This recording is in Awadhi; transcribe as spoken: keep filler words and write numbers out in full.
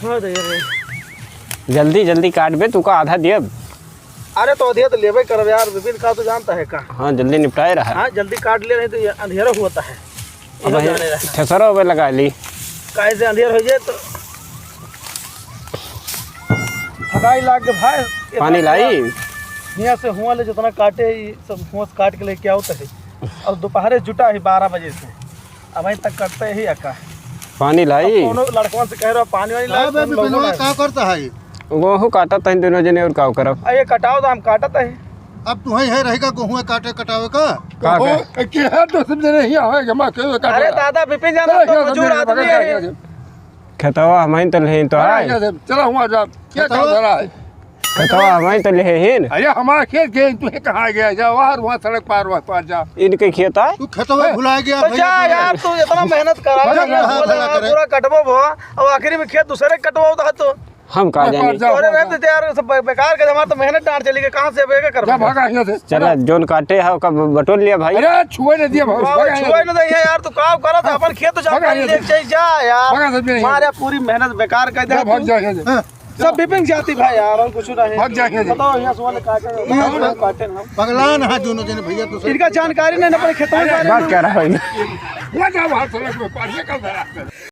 हाँ, दे रे। जल्दी, जल्दी काट बे, तू का आधा दियब। अरे, तो आधा तो लेबे करब यार, विपिन का तो जानता है का। हाँ, जल्दी निपटाए रहा। हाँ, जल्दी काट ले, नहीं तो ये अंधेरा होता है। अब इधर ये जाने रहा। थ्रेसर होवे लगा ली। काहे से अंधेर हो जाए तो। थकाई लाग के भाई, पानी लाई? हियाँ से हुआ ले जितना काटे, ये सब हुआ से काट के लेके आओ तो है। अब दोपहरे जुटा है बारह बजे से। अबहीं तक कटते ही अका। पानी लाई? अब कौनो लड़कवन से कह रहे हो, पानी वानी का लाओ, बे, तो लोगों बिपिनवा ने का करता है? गोहूँ काटत हई दोनों जने, और का करब? आ, ये कटाओ तो हम काटत हई। अब तुहई है रहेगा गोहूँ काटे कटावे का? का ओ, का? के है तो सब जने ही आवे, जमा के काटे। अरे दादा, बिपिन जाना अरे, तो क्या मजूर समझे, आदमी बगल है। का, क्या समझे? खेतवा हमही तो लेही तो बड़ा है। क्या समझे? चला हुआ जा, क्या खेतवा? काम धरा है? खेतवा हमही तो लेही न। अरे, हमारा खेत गए, तू कहाँ गया? जा, वहाँ, वहाँ सड़क पार, वहाँ पार जा। इनके खेत है? तू खेतवा हैं? भुला गया तो भैया, जा तू। यार, तू इतना मेहनत करा, भला, भला, भला करे। पूरा कटबो भो, अब आखिरी में खेत दूसरे के कटवाओ था तो। हम का वहाँ पार जानी? जा, अरे, वहाँ रहते जा। यार, सब बे-, बेकार के, हमार तो मेहनत डांड चली गई, कहाँ से अब ये करबे? जा, भागा यहाँ से। चला, जोन काटे है, ओका ब-, बटोर लिया भाई। अरे, छुए न दिया, भागा, भागा यहाँ छुए से। न दिया यार, तू काम करा था, हाँ। अपन खेत तो जा, भागा पानी यहाँ से। लेके जा यार। भागा से भी नहीं। मारे पूरी मेहनत बेकार कर दे जा, तू। भाग जा यहाँ से। हाँ। सब बिपिन जाती भाई यार, और कुछ नहीं। भाग जा यहाँ से। बताओ, यहाँ से वाले काटे हैं, हाँ। काटे हैं। पगला ना दोनों जने भैया, दूसरे इनका जानकारी नहीं ना, अपने खेतों में अरे, जा रहे बात हैं। कर रहा है। वो जा वहाँ सड़क में पार निकल रहा है।